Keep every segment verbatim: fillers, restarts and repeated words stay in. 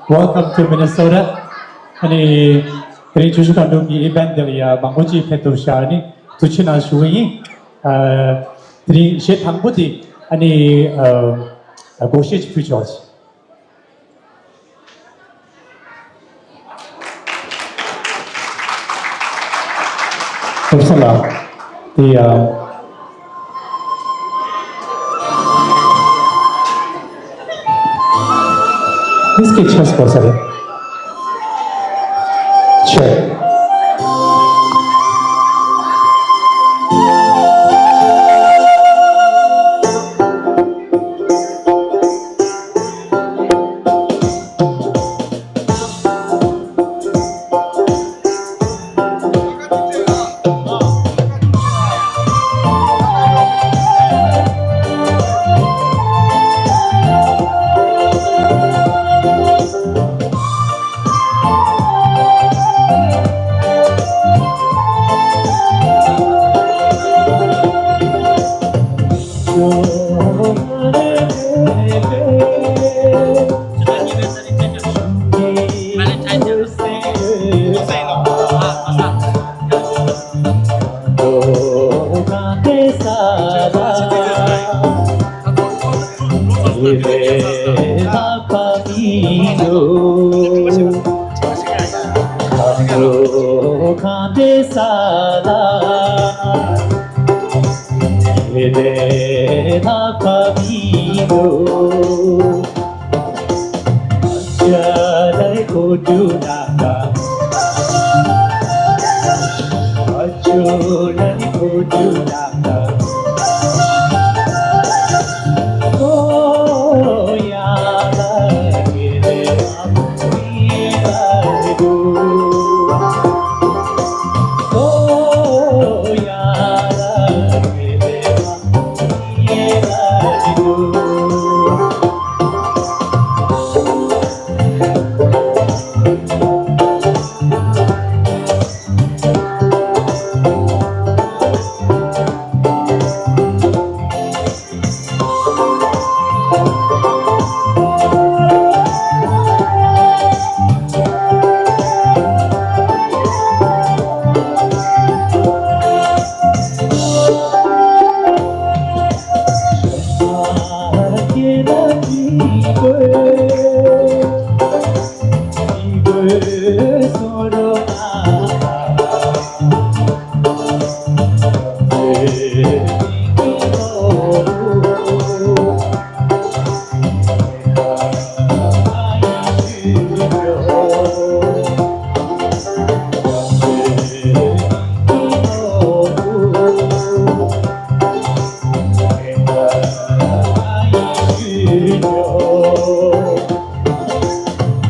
Welcome to Minnesota. ཨ་ནི་དེ་རིང་ཆུ་ཤུར་ཁ་འབྲུག་གི་ཨི་བེན་ཊི་འདི་ལ་ཡ་མང་པོ་ཅིག་ཕེབས་ཐུབ་ཤག་ཨ་ནི་ཐུགས་རྗེ་གནང་ཞུ་གི་ཡིན། ཨ། དེ་རིང་གཞས་དང་པོ་དེ་ཨ་ནི་ཨ་ཨ་སྒོར་གཞས་ཅིག་ཕུལ་ཆོག་ཅིག་སྐུ་ཚེ་ལགས། དེ་ཡང་། དེ་སྐད་ཆ་སྐོར་ས་རེད། ཆེ། ཡེ་རེ་ལྷག་པ་མི་འདུག་གང་རུ་གང་འདྲའི་ས་ལ། ཡེ་རེ་ལྷག་པ་མི་འདུག་ཅ་ལའི་ཁོ་ཏུ་ན་ཀ་ཨ་ཅོ་ལའི་ཁོ་ཏུ་ན་ཀ་ཨོ་ཡ་ལ་གེ་རེ་ཨ་མི་ལ་རེ་དུ། ཨོ་ཡ་ལ་གེ་རེ་ཨ་མི་ལ་རེ་དུ།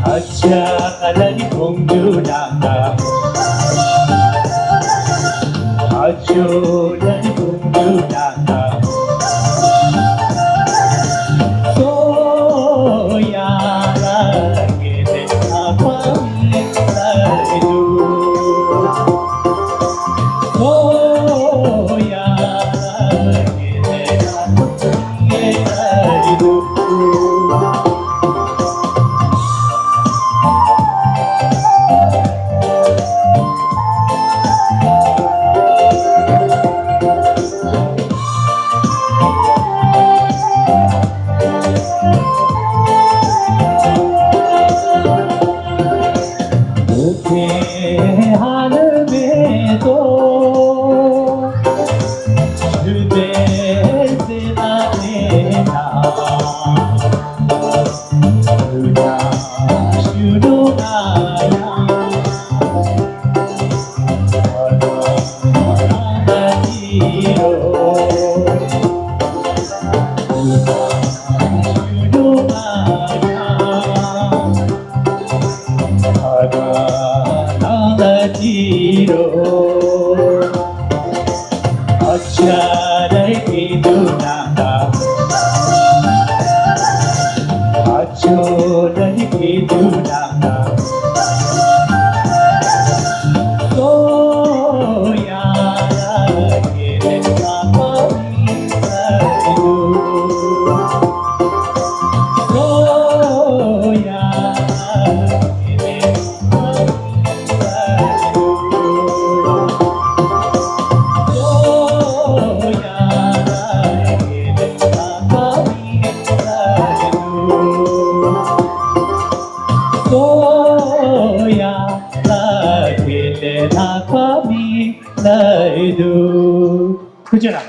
ཨ་ཅག་ལ་ནི་ཁོང་རྒྱུ་ན་ད། ཨ་ཅོ་ལ་ནི་ཁོང་རྒྱུ་ན་ད། སོ་ཡ་ལ་གེ་དེ་ཨ་ཕ་མི་ལ་རེ་དུ། སོ་ཡ་ལ་གེ་དེ་ཨ་ཕ་མི་ལ་རེ་དུ། ཐུགས་རྗེ་གནང་།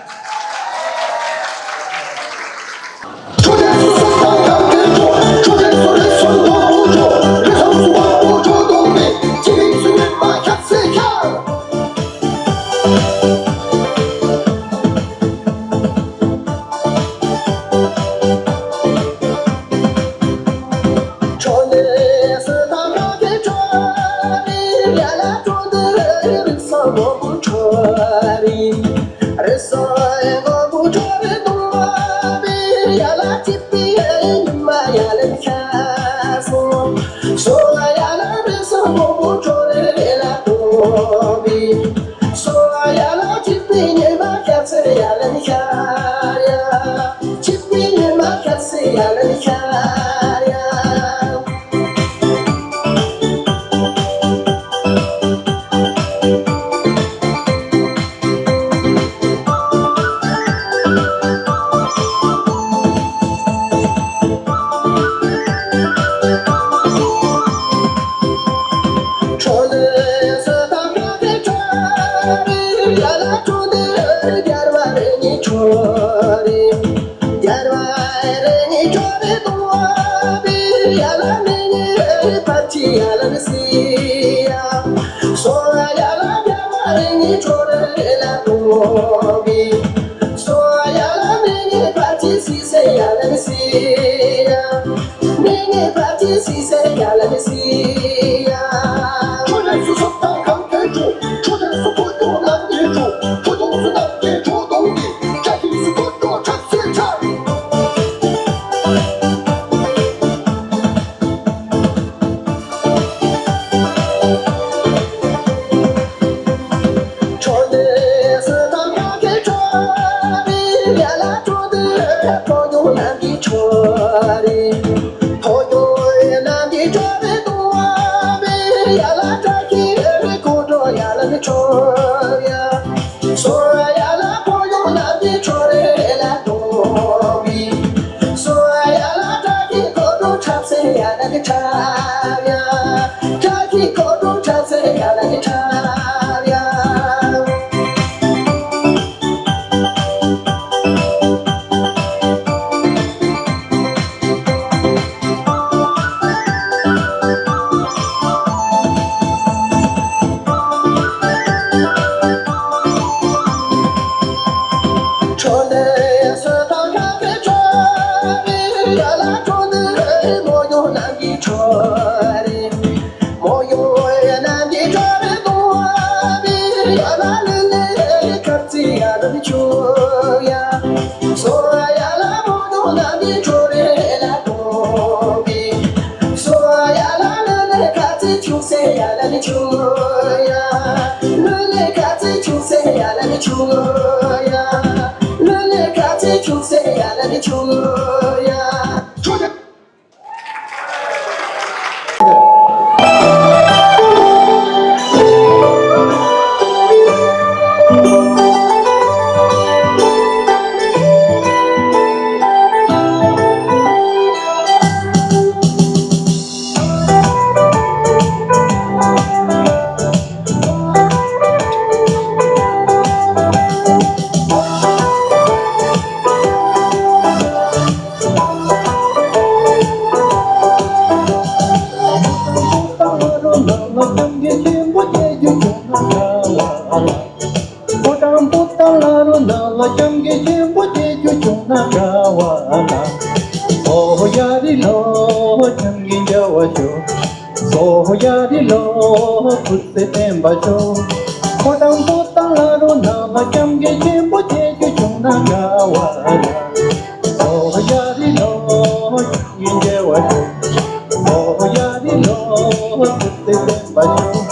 ཕོ་བྲང་པོ་ཏཱ་ལ་རུ་ནང་ལ་སྐྱབས་མགོན་ཆེན་པོ་བསྡད་རྒྱུ་བྱུང་ན་དགའ་བ་ལ། ཨོ་ཡ་རི་ལོ་སྐྱབས་མགོན་རྒྱལ་བ་ཤོག་ཨོ་ཡ་རི་ལོ་སྐུ་ཚེ་བརྟན་པ་ཤོག་ཕོ་བྲང་པོ་ཏཱ་ལ་རུ་ནང་ལ་སྐྱབས་མགོན་ཆེན་པོ་བསྡད་རྒྱུ་བྱུང་ན་དགའ་བ་ལ། ཨོ་ཡ་རི་ལོ་སྐྱབས་མགོན་རྒྱལ་བ་ཤོག་ཨོ་ཡ་རི་ལོ་སྐུ་ཚེ་བརྟན་པ་ཤོག་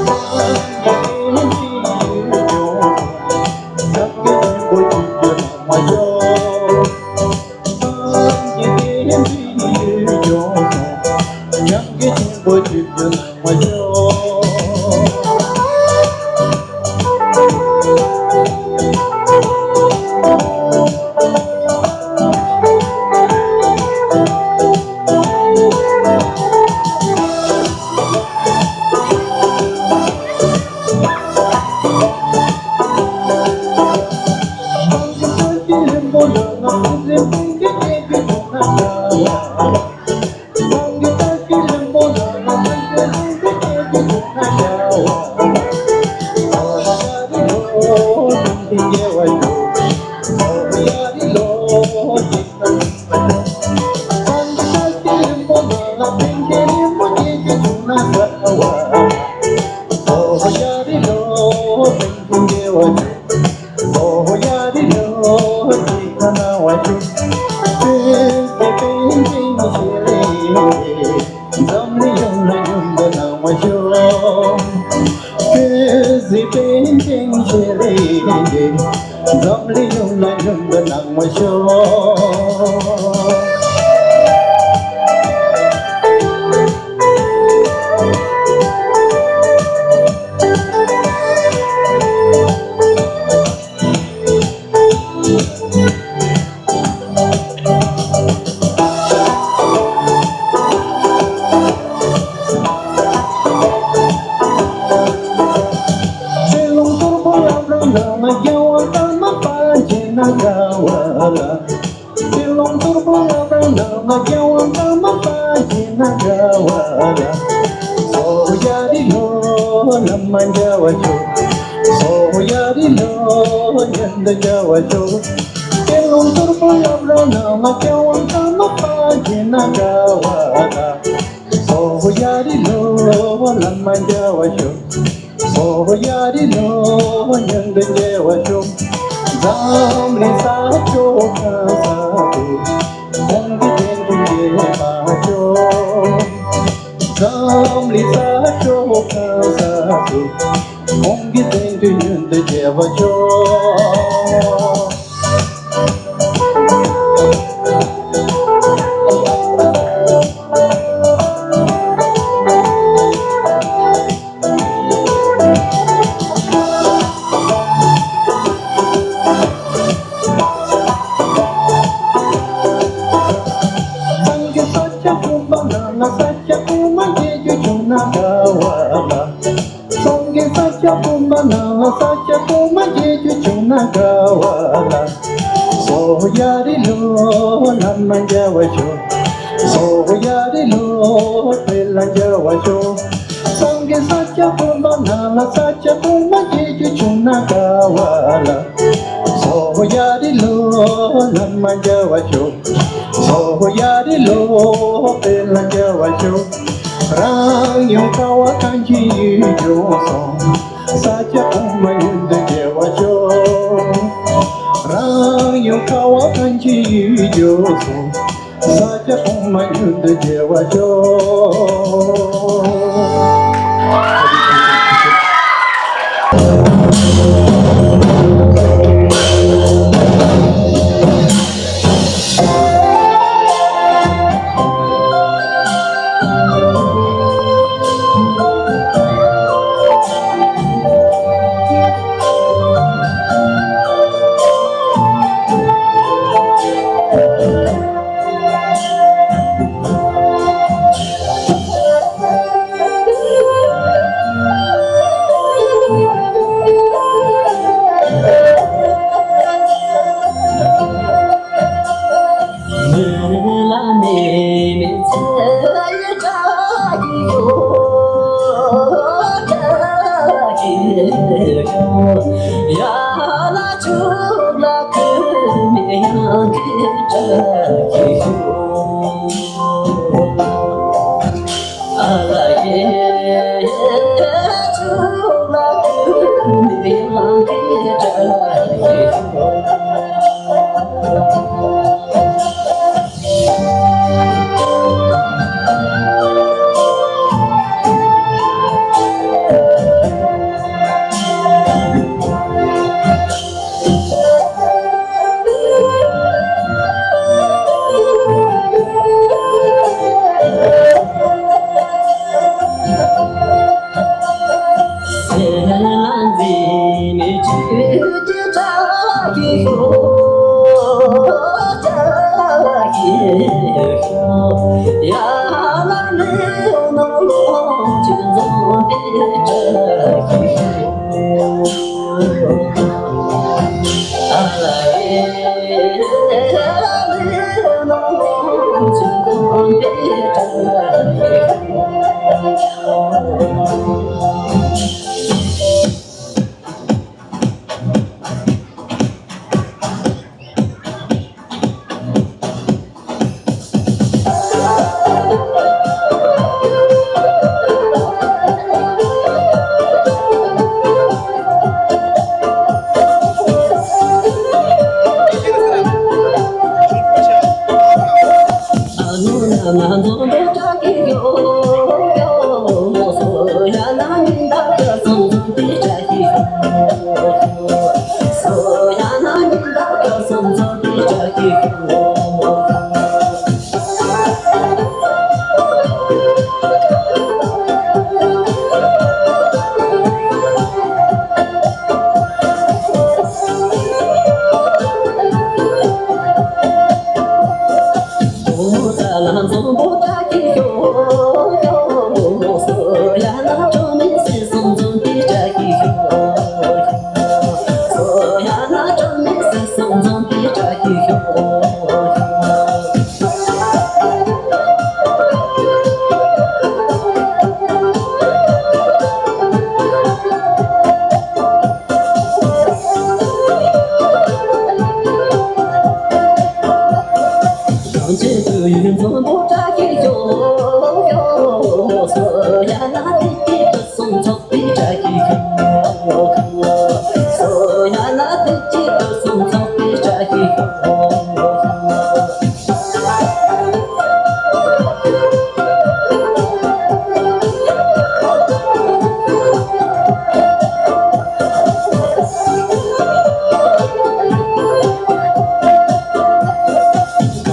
སངས་རྒྱས་བསྟན་འཛིན་ཡིད་འོང་། སངས་རྒྱས་ཆེན་པོ་ཆོས་བརྒྱུད་ནང་མ་ཤོག་སངས་རྒྱས་བསྟན་འཛིན་ཡིད་འོང་། སངས་རྒྱས་ཆེན་པོ་ཆོས་བརྒྱུད་ནང་མ་ཤོག་འཛམ་གླིང་ཡོངས་ལ་ཡོངས་འདུ་གནང་བ་ཤོག་བོད་ཟི་པན་ཅན་ཆེ་ལེ། འཛམ་གླིང་ཡོངས་ལ་ཡོངས་འདུ་གནང་བ་ཤོག་མ་འཇལ་བར་ཤོག་སོ་ཡ་རི་ལོ་ཉན་དུ་འཇལ་བར་ཤོག་སྐྱེ་རླུང་དུར་པོ་ལམ་ར་ནང་ལ་སྐྱེ་བ་མཐའ་མ་པ་ཇི་ན་དགའ་བ་ལ། སོ་ཡ་རི་ལོ་ལམ་མ་འཇལ་བར་ཤོག་སོ་ཡ་རི་ལོ་ཉན་དུ་འཇལ་བར་ཤོག་འཛམ་གླིང་ས་ཕྱོགས་གང་ས་དུ། ཁོང་གི་དོན་དུ་སྐྱེ་མ་ཤོག་འཛམ་གླིང་ས་ཕྱོགས་གང་ས་སུ། ཁོང་གི་དོན་དུ་ཉུལ་དུ་སྐྱེ་བ་ཤོག་སངས་རྒྱས་ས་སྐྱ་བུམ་པ་ནང་ལ་ས་སྐྱ་གོང་མ་མཇལ་རྒྱུ་བྱུང་ན་དགའ་བ་ལ། སངས་རྒྱས་ས་སྐྱ་བུམ་པ་ནང་ལ་ས་སྐྱ་གོང་མ་མཇལ་རྒྱུ་བྱུང་ན་དགའ་བ་ལ། སོ་ཡ་རི་ལོ་ལམ་མ་འཇལ་བར་ཤོག་སོ་ཡ་རི་ལོ་དཔལ་ལ་འཇལ་བར་ཤོག་སངས་རྒྱས་ས་སྐྱ་བུམ་པ་ནང་ལ་ས་སྐྱ་གོང་མ་མཇལ་རྒྱུ་བྱུང་ན་དགའ་བ་ལ། སོ་ཡ་རི་ལོ་ལམ་མ་འཇལ་བར་ཤོག་སོ་ཡ་རི་ལོ་དཔལ་ལ་འཇལ་བར་ཤོག་རང་ཡུལ་ཁ་བ་གངས་ཅན་ཡུལ་ལྗོངས་སོང་། ས་སྐྱ་གོང་མ་མྱུར་དུ་མཇལ་བར་ཤོག་རང་ཡུལ་ཁ་བ་གངས་ཅན་ཡུལ་ལྗོངས་སོང་། ས་སྐྱ་གོང་མ་མྱུར་དུ་མཇལ་བར་ཤོག་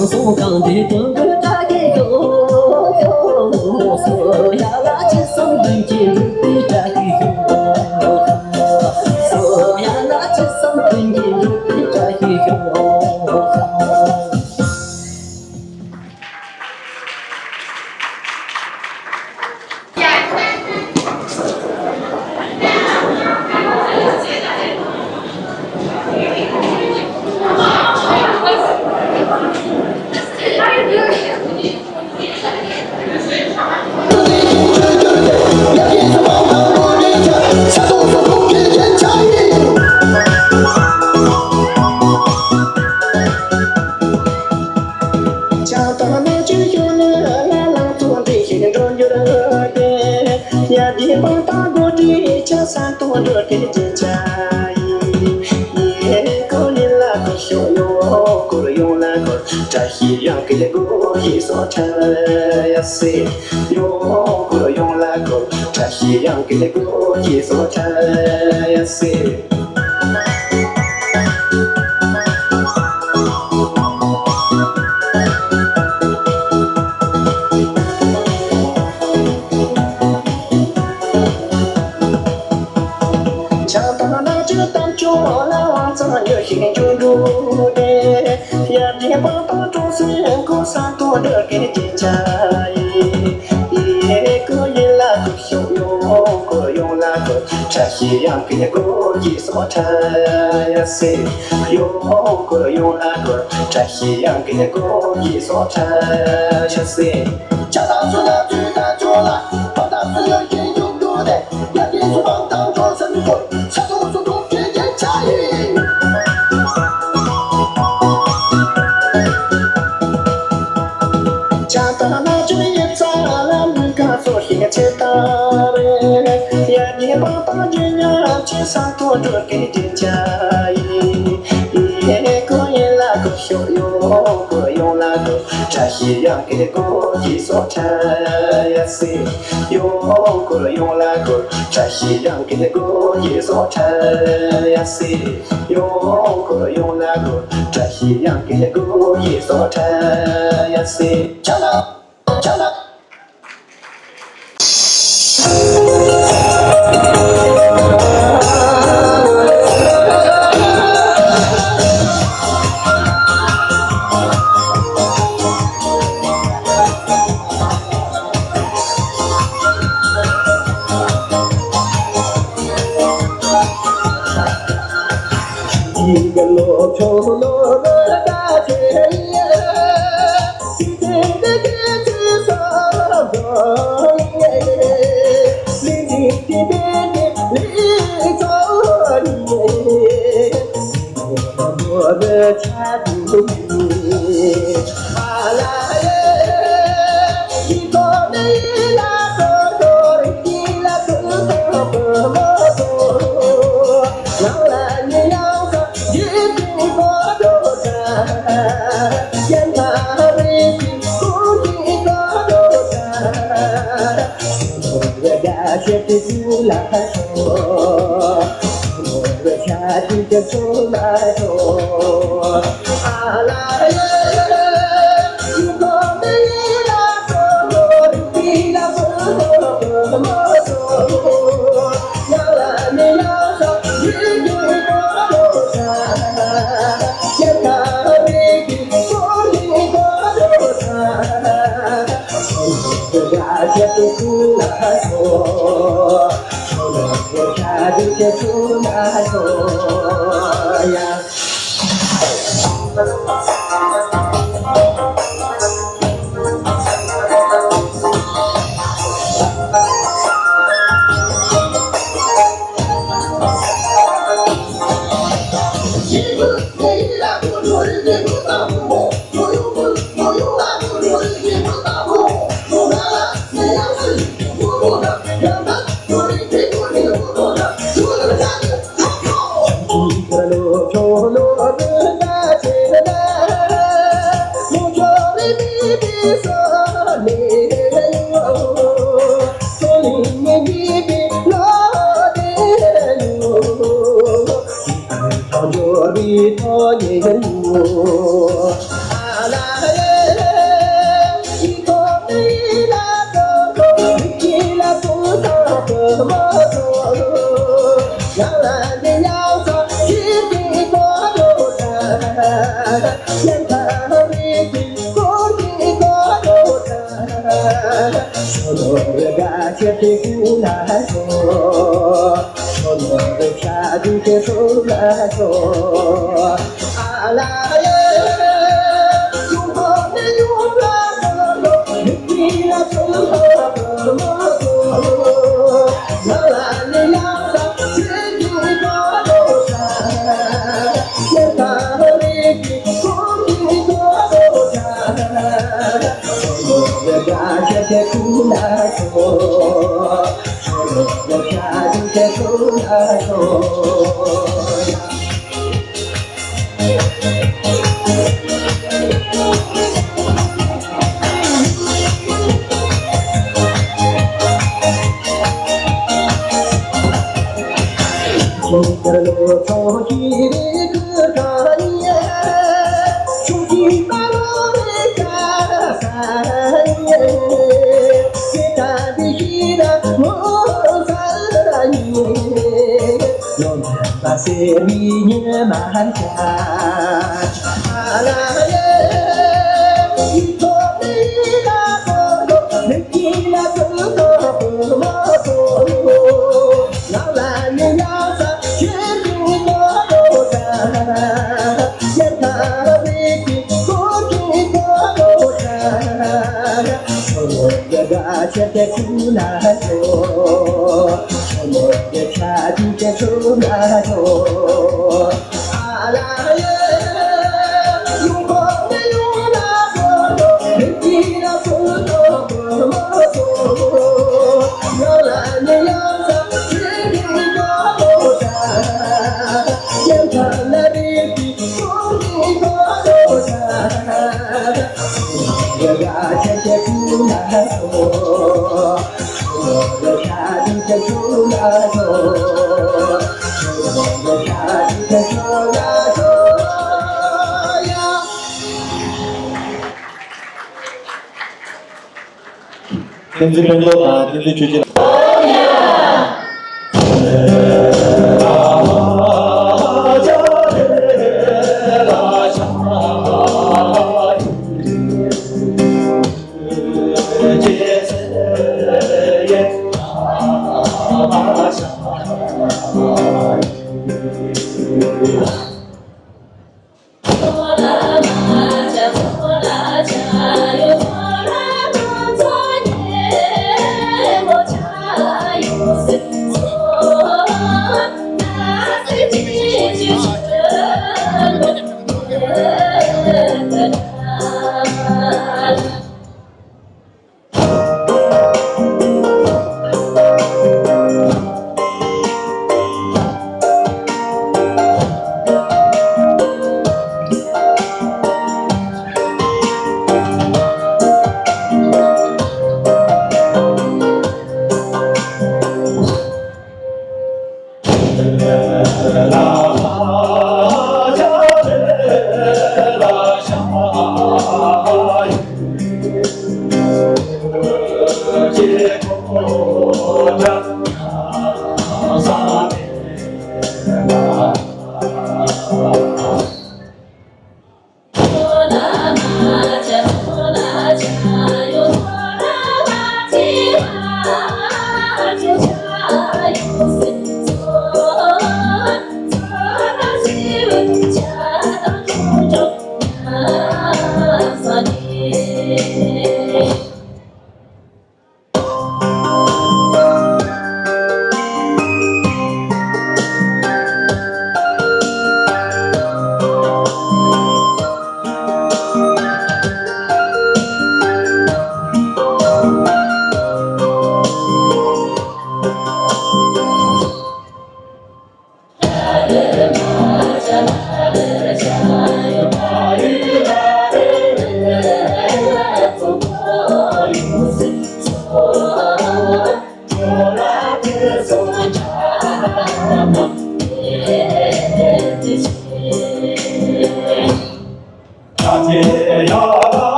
གང་སོང་གང་དེ་དོན་དག་བཀྲ་གི་ཡོད། སོ་ཡ་ལ་ཅི་བསམ་དོན་གྱི་འགྲུབ་པའི་བཀྲ་གི་ཡོད། སོ་ཡ་ལ་ཅི་བསམ་དོན་གྱི་འགྲུབ་པའི་བཀྲ་གི་ཡོད། ཆང་དང་མ་བཅུད་ཤོག་ནི་ལ་ལང་ཚོ་འདི་ཞིག་འགྲོ་འགྱུར་ཏེ། ཡ་དེ་པང་དང་སྒོ་དེ་ཆ་ས་དང་འགྲོ་དེ་དེ་ཆ་ཡིན། ཡེ་ཀོ་ཡིན་ལ་ཀོ་ཤོག་ཡོང་ཀོ་ཡོང་ལ་ཀོ། བཀྲ་ཤིས་གཡང་གི་སྒོ་ཡི་སོ་ཁྲ་ཡ་སེ། ཡོང་ཀོ་ཡོང་ལ་ཀོ། བཀྲ་ཤིས་གཡང་གི་སྒོ་ཡི་སོ་ཁྲ་ཡ་སེ། ཆང་དང་ནག་ཆུ་དམ་ཆོས་ལ་དབང་ཚང་ཉོ་ཞིང་འཇུག་འགྲོ་དེ། ཡར་དྲན་པང་དང་གྲོང་གསེང་ཀོ་ས་ཏོ་འདྲ་གི་ཅི་ཆ་ཡི། ཡེ་ཀོ་ཡེ་ལ་ཀོ་ཤོག་ཡོང་ཀོ་ཡོང་ལ་ཀོ། བཀྲ་ཤིས་གཡང་གི་སྒོ་ཡི་སོ་ཁྲ་ཡ་སེ། ཡོང་ཀོ་ཡོང་ལ་ཀོ། བཀྲ་ཤིས་གཡང་གི་སྒོ་ཡི་སོ་ཁྲ་ཡ་སེ། ཆ་དང་སུ་ལ་ཚུལ་དང་ཆོ་ལ། ཕ་དང་སུ་ཡོད་ཀྱི་འཇུག་འགྲོ་དེ། ཡ་གི་སུ་བང་དང་ཆོ་སེམས་ཁོ། ས་དོ་སུ་དོ་ཀྱི་ཀྱི་ཆ་ཡིན། ཆ་དང་ལ་ཆུ་ཡི་རྩ་ལ་མི་ག་སོ་ཞིག་ཆེ་ད་རེ། ཡ་གི་བང་དང་ཇི་ཉ་ཆེ་ས་དོ་འགྲོ་ཀྱི་ཀྱི་ཆ་ཡིན། ཡེ་ཀོ་ཡེ་ལ་ཀོ་ཤོག་ཡོང་ཀོ་ཡོང་ལ་ཀོ། བཀྲ་ཤིས་གཡང་གི་སྒོ་ཡི་སོ་ཁྲ་ཡ་སེ། ཡོང་ཀོ་ཡོང་ལ་ཀོ། བཀྲ་ཤིས་གཡང་གི་སྒོ་ཡི་སོ་ཁྲ་ཡ་སེ། ཡོང་ཀོ་ཡོང་ལ་ཀོ། བཀྲ་ཤིས་གཡང་གི་སྒོ་ཡི་སོ་ཁྲ་ཡ་སེ། ཆ་ལ། ཆ་ལ། བསྟན་འཛིན་ཕུན་ཚོགས་དང་བསྟན་འཛིན་ཆོས་སྐྱིད།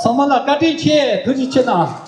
ཚང་མ་ལ་བཀའ་དྲིན་ཆེ། ཐུགས་རྗེ་ཆེ་གནང་།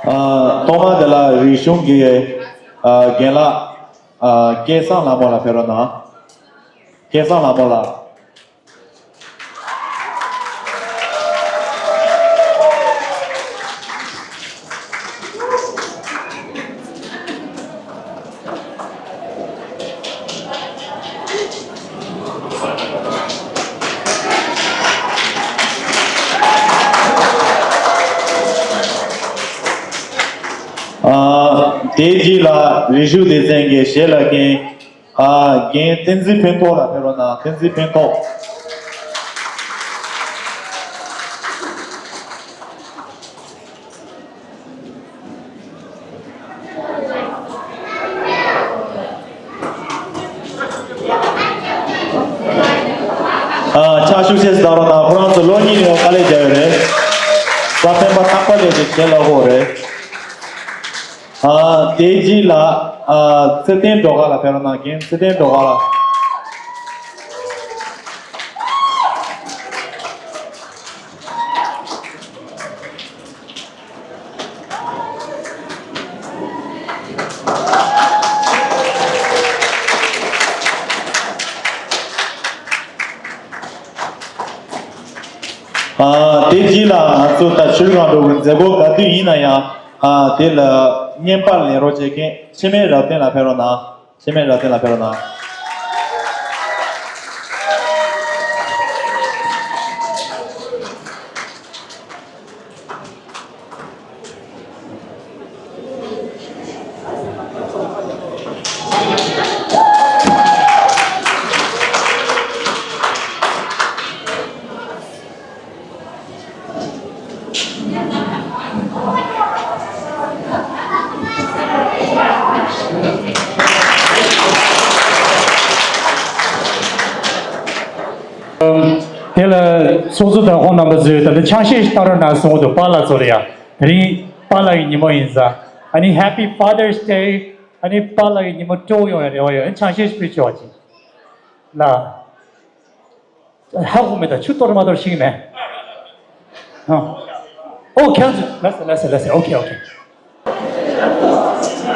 ཨ། ཐོག་མ་དེ་ལ་རིག་གཞུང་གི་ཨ་རྒན་ལགས་ཨ་སྐལ་བཟང་ལྷ་མོ་ལགས་ཕེབས་རོགས་གནང་། སྐལ་བཟང་ལྷ་མོ་ལགས། ཨ། དེའི་རྗེས་ལ་རིག་གཞུང་སྡེ་ཚན་གྱི་ཞལ་ལག་མཁན། ཨ། རྒན་བསྟན་འཛིན་ཕན་ཐོགས་ལགས་ཕེབས་རོགས་གནང་། བསྟན་འཛིན་ཕན་ཐོགས། ཐུགས་རྗེ་ཆེ་ཟེར་རོགས་གནང་། ཁོ་རང་ཚོ་ལོ་གཉིས་ཡོད་དཀའ་ལས་བརྒྱབ་ཡོད་རེད། ས་སྤེན་པ་རྟག་པར་ལས་དེ་བྱེད་ལ་ཧོ་རེད། ཨ་དེའི་རྗེས་ལ་ཨ་ཚེ་བརྟན་སྒྲོལ་དཀར་ལགས་ཕེབས་རོགས་གནང་། རྒན་ཚེ་བརྟན་སྒྲོལ་དཀར་ལགས། ཨ་དེ་རྗེས་ལ་ང་ཚོ་ད་ཆོས་སྒང་འགྲོ་གི་མཛད་སྒོ་ག་དུས་ཡིན་ན་ཡང་ཨ་དེ་ལ་བརྙན་པར་ལེན་རོགས་བྱེད་མཁན་འཆི་མེད་རབ་བརྟན་ལགས་ཕེབས་རོགས་གནང་། འཆི་མེད་རབ་བརྟན་ལགས་ཕེབས་རོགས་གནང་། དེ་ལ་ཚོགས་གཙོ་དང་ཁོང་རྣམ་པ་ཚོས་ད་ལྟ་ཆང་གཞས་ཤིག་བཏང་རོགས་གནང་གསུངས་འདུག་པཱ་ལགས་ཚོ་ལ་ཡ། དེ་རིང་པཱ་ལགས་ཀྱི་ཉིན་མོ་ཡིན་ཙང་ཨ་ནི་Happy Father's Day། ཨ་ནི་པཱ་ལགས་ཀྱི་ཉིན་མོ་སྤྲོ་ཡོང་ཡ་རེ་བ་ཡོད། ཨ་ནི་ཆང་གཞས་ཤིག་ཕུལ་ཆོག་ཅིག་ལ། ཧ་གོ་མེད་ད། ཆུ་གཏོར་མ་གཏོར་ཤེས་ཀྱི་མེད། ཨ། ཨོ་ཁྱེད་ཚོ་ལགས་སེ་ལགས་སེ་ལགས་སེ། ཨོ་ཁེ་ཨོ་ཁེ།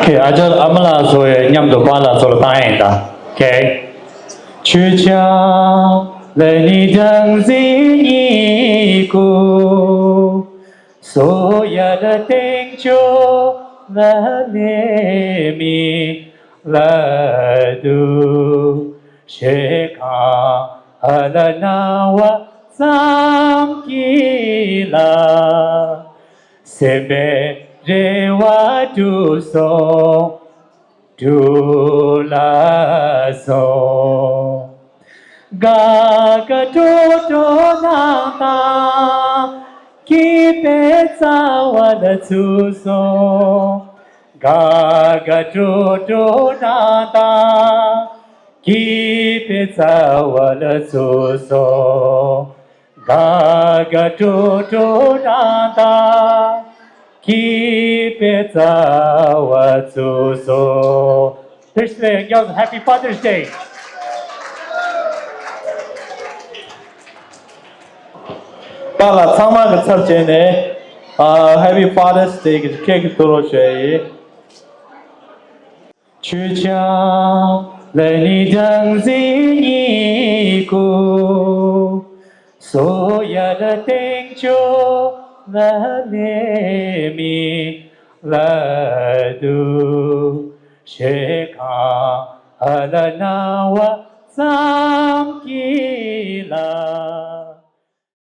ཁེ་ཨ་ཅག་ཨ་མ་ལགས་ཚོ་ཡང་མཉམ་དུ་པཱ་ལགས་ཚོ་ལ་བཏང་ཡིན་ད། ཁེ། དེ་བཞིན་ཡང་སྐྱབས་སུ་Happy Father's Day། པཱ་ལགས་ཚང་མ་གི་ཚབ་བྱས་ནས་ཨ་Happy Father's Day་གི་ཁེག་གི་ཐུག་རོགས་ཞུ་ཡ་ཡིན།